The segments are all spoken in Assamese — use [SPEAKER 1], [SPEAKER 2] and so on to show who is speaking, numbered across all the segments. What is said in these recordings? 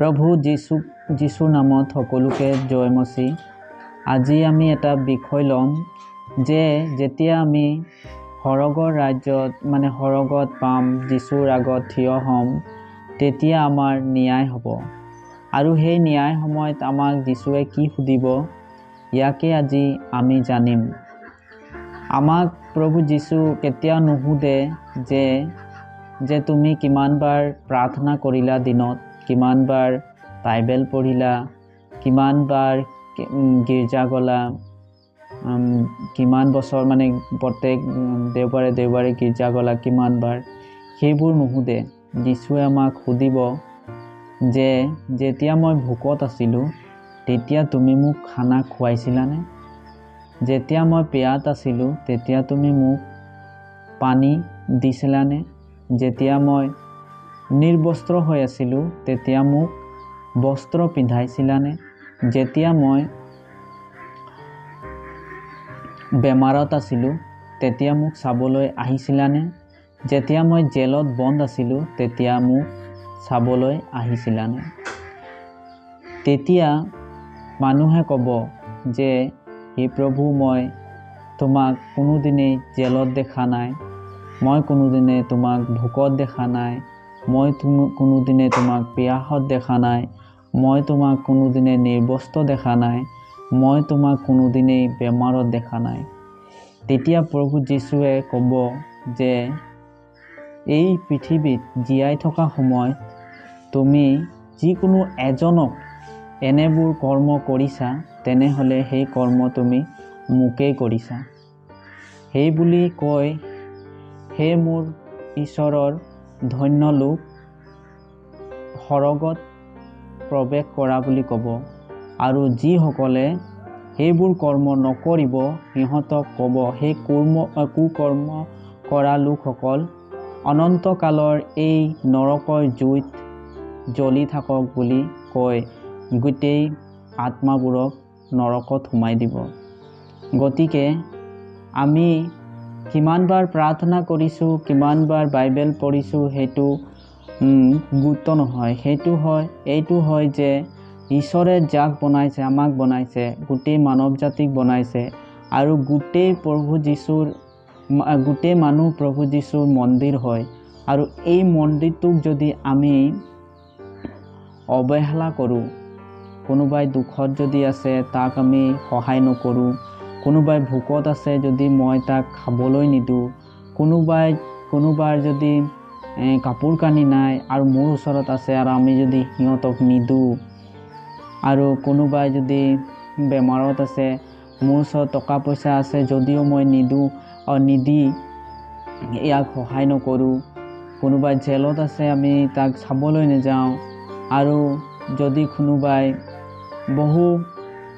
[SPEAKER 1] প্ৰভু যীশুৰ নামত সকলোকে জয় মচি। আজি আমি এটা বিষয় ল'ম যে যেতিয়া আমি সৰগৰ ৰাজ্যত মানে সৰগত পাম, যীশুৰ আগত থিয় হ'ম, তেতিয়া আমাৰ ন্যায় হ'ব আৰু সেই ন্যায় সময়ত আমাক যীশুৱে কি সুধিব ইয়াকে আজি আমি জানিম। আমাক প্ৰভু যীশু কেতিয়াও নুসুধে যে তুমি কিমানবাৰ প্ৰাৰ্থনা কৰিলা দিনত, কিমানবাৰ বাইবেল পঢ়িলা, কিমানবাৰ গীৰ্জা গ'লা, কিমান বছৰ মানে প্ৰত্যেক দেওবাৰে দেওবাৰে গীৰ্জা গ'লা কিমানবাৰ, সেইবোৰ নুসুধে। যীশুৱে আমাক সুধিব যে যেতিয়া মই ভোকত আছিলোঁ তেতিয়া তুমি মোক খানা খুৱাইছিলানে? যেতিয়া মই পিয়াত আছিলোঁ তেতিয়া তুমি মোক পানী দিছিলানে? যেতিয়া মই নিৰ্বস্ত্ৰ হৈ আছিলোঁ তেতিয়া মোক বস্ত্ৰ পিন্ধাইছিলানে? যেতিয়া মই বেমাৰত আছিলোঁ তেতিয়া মোক চাবলৈ আহিছিলানে? যেতিয়া মই জেলত বন্ধ আছিলোঁ তেতিয়া মোক চাবলৈ আহিছিলানে? তেতিয়া মানুহে ক'ব যে হে প্ৰভু, মই তোমাক কোনোদিনেই জেলত দেখা নাই, মই কোনোদিনে তোমাক ভোকত দেখা নাই, মই কোনোদিনে তোমাক পিয়াহত দেখা নাই, মই তোমাক কোনোদিনে নিৰ্বস্ত্ৰ দেখা নাই, মই তোমাক কোনোদিনেই বেমাৰত দেখা নাই। তেতিয়া প্ৰভু যীশুৱে ক'ব যে এই পৃথিৱীত জীয়াই থকা সময়ত তুমি যিকোনো এজনক এনেবোৰ কৰ্ম কৰিছা, তেনেহ'লে সেই কৰ্ম তুমি মোকেই কৰিছা। সেই বুলি কৈ হে মোৰ ঈশ্বৰৰ ধন্য লোক, সৰগত প্ৰৱেশ কৰা বুলি ক'ব। আৰু যিসকলে সেইবোৰ কৰ্ম নকৰিব সিহঁতক ক'ব, সেই কুকৰ্ম কৰা লোকসকল অনন্তকালৰ এই নৰকৰ জুইত জ্বলি থাকক বুলি কৈ গোটেই আত্মাবোৰক নৰকত সোমাই দিব। গতিকে আমি কিমানবাৰ প্ৰাৰ্থনা কৰিছোঁ, কিমানবাৰ বাইবেল পঢ়িছোঁ, সেইটো গুৰুত্ব নহয়। সেইটো হয়, এইটো হয় যে ঈশ্বৰে যাক বনাইছে, আমাক বনাইছে, গোটেই মানৱ জাতিক বনাইছে আৰু গোটেই প্ৰভু যীশুৰ গোটেই মানুহ প্ৰভু যীশুৰ মন্দিৰ হয়। আৰু এই মন্দিৰটোক যদি আমি অৱহেলা কৰোঁ, কোনোবাই দুখত যদি আছে তাক আমি সহায় নকৰোঁ, কোনোবাই ভোকত আছে যদি মই তাক খাবলৈ নিদিওঁ, কোনোবাৰ যদি কাপোৰ কানি নাই আৰু মোৰ ওচৰত আছে আৰু আমি যদি সিহঁতক নিদিওঁ, আৰু কোনোবাই যদি বেমাৰত আছে মোৰ ওচৰত টকা পইচা আছে যদিও মই নিদিওঁ, নিদি ইয়াক সহায় নকৰোঁ, কোনোবাই জেলত আছে আমি তাক চাবলৈ নাযাওঁ, আৰু যদি কোনোবাই বহু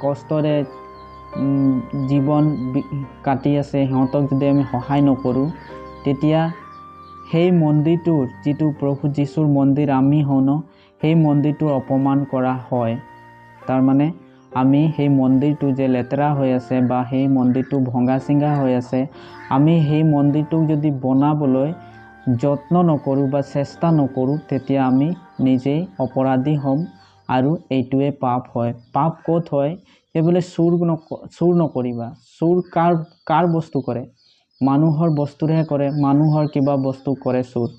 [SPEAKER 1] কষ্টৰে জীৱন কাটি আছে সিহঁতক যদি আমি সহায় নকৰোঁ, তেতিয়া সেই মন্দিৰটোৰ যিটো প্ৰভু যীশুৰ মন্দিৰ আমি হওঁ ন, সেই মন্দিৰটোৰ অপমান কৰা হয়। তাৰমানে আমি সেই মন্দিৰটো যে লেতেৰা হৈ আছে বা সেই মন্দিৰটো ভঙা চিঙা হৈ আছে, আমি সেই মন্দিৰটোক যদি বনাবলৈ যত্ন নকৰোঁ বা চেষ্টা নকৰোঁ, তেতিয়া আমি নিজেই অপৰাধী হ'ম আৰু এইটোৱে পাপ হয়। পাপ ক'ত হয়? এই বোলে চুৰ নকৰিবা। চুৰ কাৰ বস্তু কৰে? মানুহৰ বস্তুৰহে কৰে। মানুহৰ কিবা বস্তু কৰে চুৰ,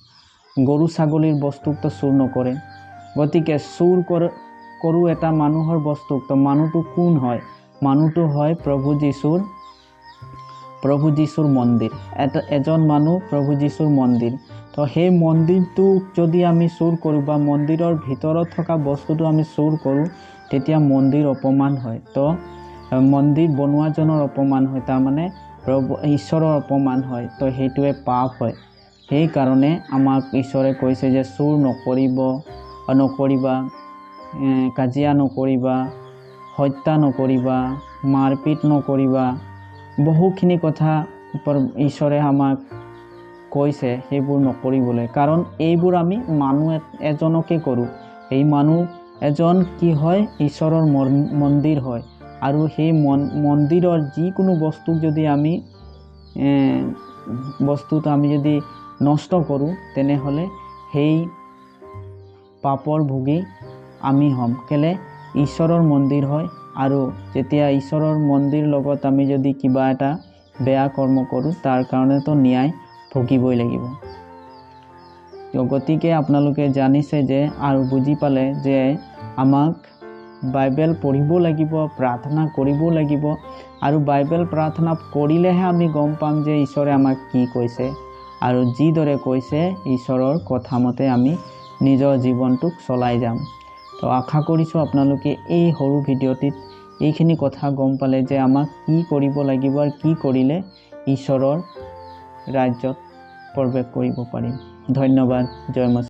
[SPEAKER 1] গৰু ছাগলীৰ বস্তুকতো চুৰ নকৰে। গতিকে চুৰ কৰোঁ এটা মানুহৰ বস্তুক, তো মানুহটো কোন হয়? মানুহটো হয় প্ৰভু যীশুৰ মন্দিৰ। এজন মানুহ প্ৰভু যীশুৰ মন্দিৰ। তো সেই মন্দিৰটোক যদি আমি চুৰ কৰোঁ বা মন্দিৰৰ ভিতৰত থকা বস্তুটো আমি চুৰ কৰোঁ, তেতিয়া মন্দিৰ অপমান হয়। তো মন্দিৰ বনোৱাজনৰ অপমান হয়, তাৰমানে প্ৰভু ঈশ্বৰৰ অপমান হয়। তো সেইটোৱে পাপ হয়। সেইকাৰণে আমাক ঈশ্বৰে কৈছে যে চুৰ নকৰিবা, কাজিয়া নকৰিবা, হত্যা নকৰিবা, মাৰপিট নকৰিবা। বহুখিনি কথা ঈশ্বৰে আমাক কৈছে সেইবোৰ নকৰিবলৈ, কাৰণ এইবোৰ আমি মানুহ এজনকে কৰোঁ। এই মানুহ এজন কি হয়? ঈশ্বৰৰ মন্দিৰ হয়। আৰু সেই মন্দিৰৰ যিকোনো বস্তুক যদি আমি বস্তুটো আমি যদি নষ্ট কৰোঁ, তেনেহ'লে সেই পাপৰ ভুগি আমি হ'ম। কেলে ঈশ্বৰৰ মন্দিৰ হয়, আৰু যেতিয়া ঈশ্বৰৰ মন্দিৰ লগত আমি যদি কিবা এটা বেয়া কৰ্ম কৰোঁ, তাৰ কাৰণেতো ন্যায় ভুগিবই লাগিব। গতিকে আপোনালোকে জানিছে যে আৰু বুজি পালে যে আমাক বাইবেল পঢ়িব লাগিব, প্ৰাৰ্থনা কৰিব লাগিব, আৰু বাইবেল প্ৰাৰ্থনা কৰিলেহে আমি গম পাম যে ঈশ্বৰে আমাক কি কৈছে, আৰু যিদৰে কৈছে ঈশ্বৰৰ কথামতে আমি নিজৰ জীৱনটোক চলাই যাম। তো আশা কৰিছোঁ আপোনালোকে এই সৰু ভিডিঅ'টিত এইখিনি কথা গম পালে যে আমাক কি কৰিব লাগিব আৰু কি কৰিলে ঈশ্বৰৰ ৰাজ্যত প্ৰৱেশ কৰিব পাৰিম। ধন্যবাদ। জয় মচীহ।